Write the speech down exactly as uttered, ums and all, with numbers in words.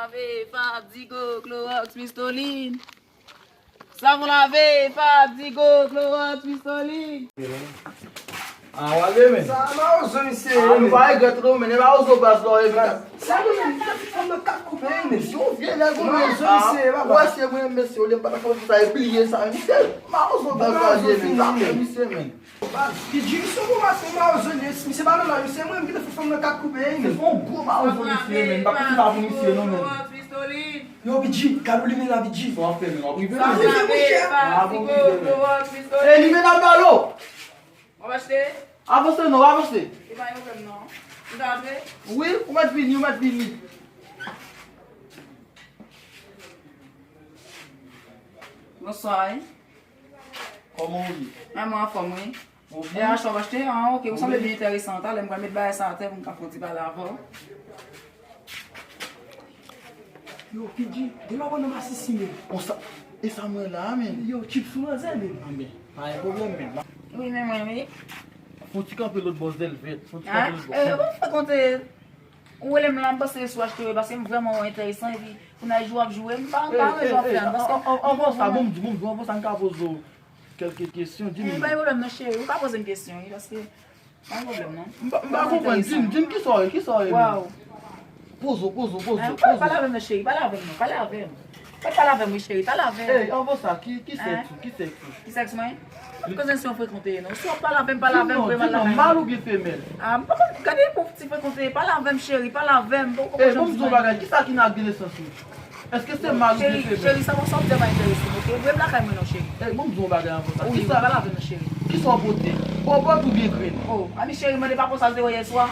Lave, Fabigo, Clorox, Mistolin. Savon lave, Fabigo, Clorox, Mistolin. Ah, wale, men. Sa mawozo misye ye, men. Ah, nou pa regrèt non, men. E mawozo baz la, e baz. Sa nou menm, nou te fè fanm nan kat koupe, men. Se yon vye nèg ou, men. Mawozo misye ye, papa. Ou wè se mwen, mesye, olye m pa ta fè sa, e bliye sa, men. Misye, mawozo baz la, ye, men. Sa fè misye, men. Baz, P J, misye gwo mason, mawozo li ye, misye pa nan lòj, misye mwen, m ki te fè fanm nan kat koupe, men. Se yon gwo mawozo misye, men. Pa konn si pa pou misye, non, men. Yo, P J, gad ou limen la, P J. Bon, apre, men, w ap rive, men. Sa rive, monchè. Ah, bon, rive, men. E limen la, balo. W ap achte? Avanse non, avanse. E pa yon pwoblèm non. M ka antre? Wi, ou mèt vini, ou mèt vini. Bonswa, wi. Kòman w ye? Mwen, mwen anfòm, wi. Ou byen? E achte w achte? Ah, ok, ou sanble byen enteresan. Talè, m pral met bagay sa atè pou m ka fè yon ti pale avè w. Yo, P J, de lò w nan masisi, men. Konsa, e sa mwen la, men. Yo, chips ou nan zèl, men. Anben, pa gen pwoblèm, men. Wi, men mwen, wi. Fouti kanpe lòt bò zèl vèt. Fouti kanpe lòt bò. Ah, eh, ou fè konte. Ou rele m la, m panse se sou achte, wi, paske m vrèman wè enteresan, epi pou n al joure ap joure, m pa, m pa wè jan w ap fè an, paske an, an, an, bon, sa, bon, m di, bon, m di, bon, sa, m ka poze w kèlke kesyon, di m. Eh, pa gen pwoblèm non, cheri, ou ka poze m kesyon, wi, paske pa gen pwoblèm non. M pa, m pa konprann, di m, di m kisa w ye, kisa w ye menm? Waw. Poze w, poze w, poze w, poze w. Pale avè m non, cheri, pale avè m non, pale avè m. Pale avè m, wi, cheri, pale avè m. Ey, anvan sa, ki, ki sèks ou, ki sèks ou? Ki sèks mwen? M pa konnen si w frekante non. Si w ap pale avè m, pale avè m, vrèman. Di m non, mal oubyen femèl? Ah, m pa konn, gade pou ti frekante, pale avè m, cheri, pale avè m. Ey, bon, m di w yon bagay, kisa ki nan ak de nesans ou? Èske se mal oubyen femèl? Cheri, cheri, sa w ap di a pa enterese m, ok? Voye m lakay mwen non, cheri. Ey, bon, m di w yon bagay anvan sa. Wi, pale avè m non, cheri. Kisa w pote? Bòbòt oubyen grenn? Oh, ami cheri, mande pa konsa, se yè swa.